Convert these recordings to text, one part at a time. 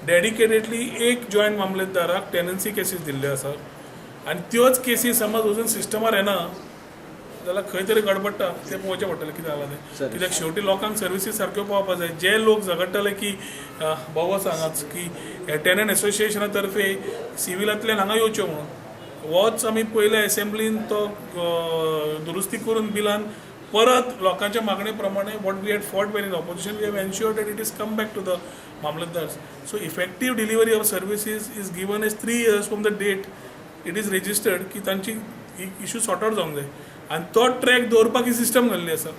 Dedicatedly एक joint मामलेदाराक tenancy cases दिल्ल्यो आसा आनी त्योच केसी समज अजून सिस्टमार येना जाल्यार खंय तरी गडबडटा. तें पळोवचें पडटलें कितें जालां तें, कित्याक शेवटी लोकांक सर्विसीस सारक्यो पावपा जाय. जे लोक झगडटाले की बाबा सांगाच की टेनंट एसोसिएशना तर्फे सिविलांतल्यान हांगा येवच्यो म्हणून, होच आमी पयल्या एसेंब्लीन तो दुरुस्ती करून बिलान परत लोकांच्या मागणे प्रमाणे, what we had fought when in opposition, we have ensured that it is come back to the mamlatdars. So effective delivery of services is given as 3 years from the date it is registered, की तांची issue sort out जावंक जाय आनी तो track दवरपाक ही system घाल्ली आसा.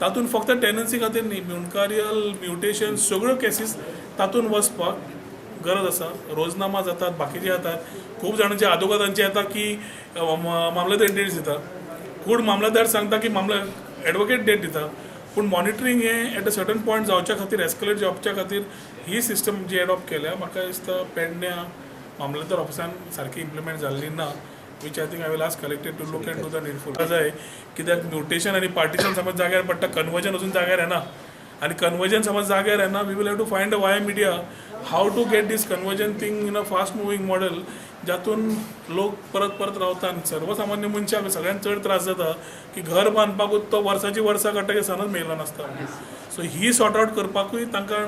तातूंत फक्त टेनन्सी खातीर न्ही, मुंडकारियल, म्युटेशन, सगळ्यो केसीस तातूंत वचपाक गरज आसा. रोजनामा जातात, बाकीचे जातात. खूब जाणांचे आदोगादांचे येता की मामलेदार डेट्स दिता, खूब मामलेदार सांगता की मामले एडवोकेट डेट दिता, पूण मॉनिटरींग हें एट अ सर्टन पॉयंट जावच्या खातीर, एस्कलेट जावच्या खातीर ही सिस्टम जी एडॉप्ट केल्या, म्हाका दिसता पेडण्या मामलेदार ऑफिसान सारकी इम्प्लिमेंट जाल्ली ना, which I think I will ask collector to look and do the needful. जाय कित्याक म्युटेशन आनी पार्टिशन समज जाग्यार पडटा, कन्वर्जन अजून जाग्यार येना आनी कन्वर्जन समज जाग्यार येना, we will have to find a via media how to get this conversion thing in a fast moving model, जातून लोक परत परत रावता आनी सर्वसामान्य मनशाक सगळ्यांत चड त्रास जाता की घर बांदपाकूच तो वर्साची वर्सां काडटा की सनच मेळना नासता. सो ही सॉर्ट आउट करपाकूय तांकां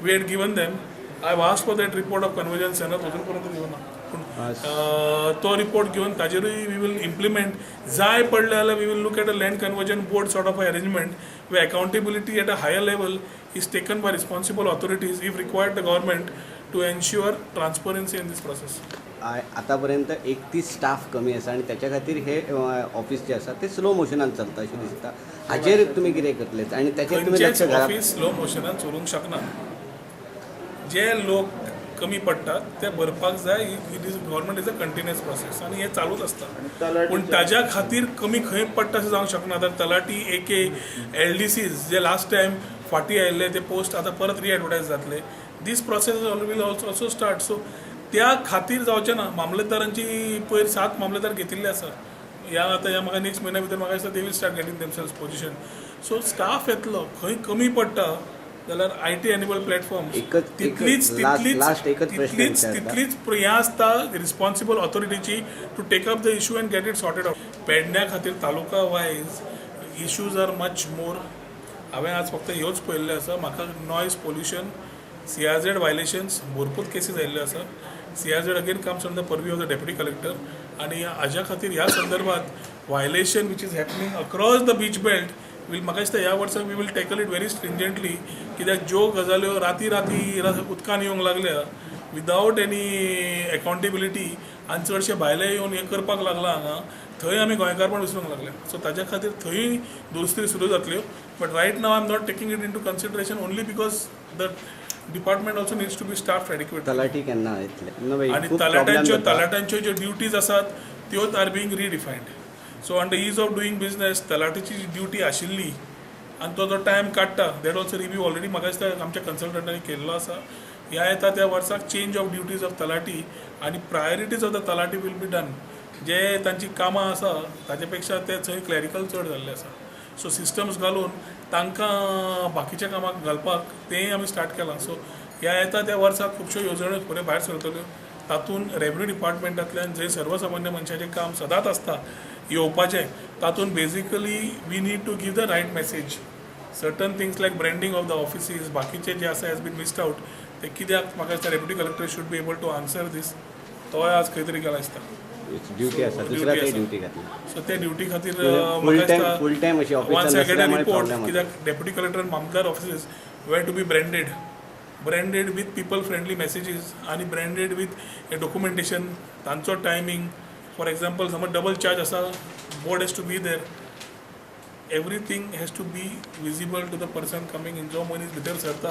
we had given them. I asked for that report of conversion सनद, अजून पर्यंत दिवना, पूण तो रिपोर्ट घेवन ताजेरूय we will implement. जाय पडलें जाल्यार we will look at a land conversion board sort of arrangement, where accountability at a higher level is taken by responsible authorities, if required the government, to ensure transparency in this process. आतापर्यंत 31 staff कमी आसा आनी त्याच्या खातीर हे office जे आसा ते slow मोशनान चलता अशें दिसता. हाजेर तुमी कितें करतले आनी ताचेर तुमी लक्ष खंयचेच घाला? ऑफिस स्लो मोशनान चलूंक शकना. जे लोक कमी पडटात ते भरपाक जाय. It is government is a continuous process आनी हें चालूच आसता, पूण ताज्या खातीर कमी खंय पडटा अशें जावंक शकना. तर तलाटी, एके एल डी सीज जे लास्ट टायम फाटीं आयिल्ले ते पोस्ट आतां परत रिएडवर्टायज जातले. This process will also start, so त्या खातीर जावचें ना. मामलेदारांची पयर सात मामलेदार घेतिल्ले आसा. ह्या आतां ह्या म्हाका नेक्स्ट म्हयन्या भितर म्हाका दिसता they will start getting themselves position. So staff येतलो. खंय कमी पडटा जाल्यार IT enable platform तितलीच तितलीच last एकच प्रश्न तितलीच विचारता. तितलीच हें आसता responsible ऑथॉरिटीची to take up the issue and get it sorted out. पेडण्या खातीर taluka wise issues are much more. हांवें आज फक्त ह्योच पळयल्ल्यो आसा. म्हाका नॉयज पोल्युशन, सीआरझेड वायलेशन्स भरपूर केसीस आयिल्ल्यो आसा. CRZ again comes under the purview of the deputy collector आनी हाज्या खातीर ह्या संदर्भात violation which is happening across the beach belt will, म्हाका दिसता ह्या वर्सा we will tackle it very stringently, कित्याक ज्यो गजाल्यो राती राती उदकान येवंक लागल्या विदावट एनी एकाउंटेबिलिटी आनी चडशे भायले येवन हें करपाक लागला हांगा, थंय आमी गोंयकारपण विसरूंक लागल्या. सो ताज्या खातीर थंय दुरुस्ती सुरू जातल्यो, but right now I am not taking it into consideration only because the department also needs to be staffed adequate. Talathi केन्ना येतले? न्हू बाई, आनी खूब प्रॉब्लेम तलाट्यांच्यो जाता. तलाट्यांच्यो ज्यो ड्युटीज आसात त्योच are being redefined. So under ease of doing business तलाटीची ji duty आशिल्ली आनी तो जो टायम काडटा, that also review already म्हाका दिसता आमच्या कन्सल्टंटांनी केल्लो आसा. ह्या येता त्या वर्साक change of duties of talathi आनी priorities of the talathi will be done. जे तांची कामां आसा ताचे पेक्षा ते थंय क्लॅरिकल चड जाल्ले आसा. सो सिस्टम्स घालून तांकां बाकीच्या कामाक घालपाक तेंय आमी स्टार्ट केलां. सो ह्या येता त्या वर्साक खुबश्यो येवजण्यो फुडें भायर सरतल्यो. तातूंत रेव्हन्यू डिपार्टमेंटांतल्यान जंय सर्वसामान्य मनशाचें काम सदांच आसता येवपाचें, तातूंत basically we need to give the right message. Certain things like branding of the offices, बाकीचे जे आसा हॅज बीन मिस्ड आवट. ते कित्याक, म्हाका दिसता deputy collector should be able to answer this. तोय आज खंय तरी गेला दिसता. ड्युटी आसा दुसऱ्या थंय ड्युटी घातली. सो ते ड्युटी खातीर फुल टायम अशी वन्स I get ऑफिसान रिपोर्ट प्रॉब्लेम. कित्याक डेप्युटी कलेक्टर, मामलेदार offices were to be branded with people friendly messages आनी ब्रँडेड विथ डॉक्युमेंटेशन, तांचो टायमींग. फॉर एक्झाम्पल, समज डबल चार्ज आसा, board has to be there, everything has to be visible to the person coming in. जो मनीस भितर सरता.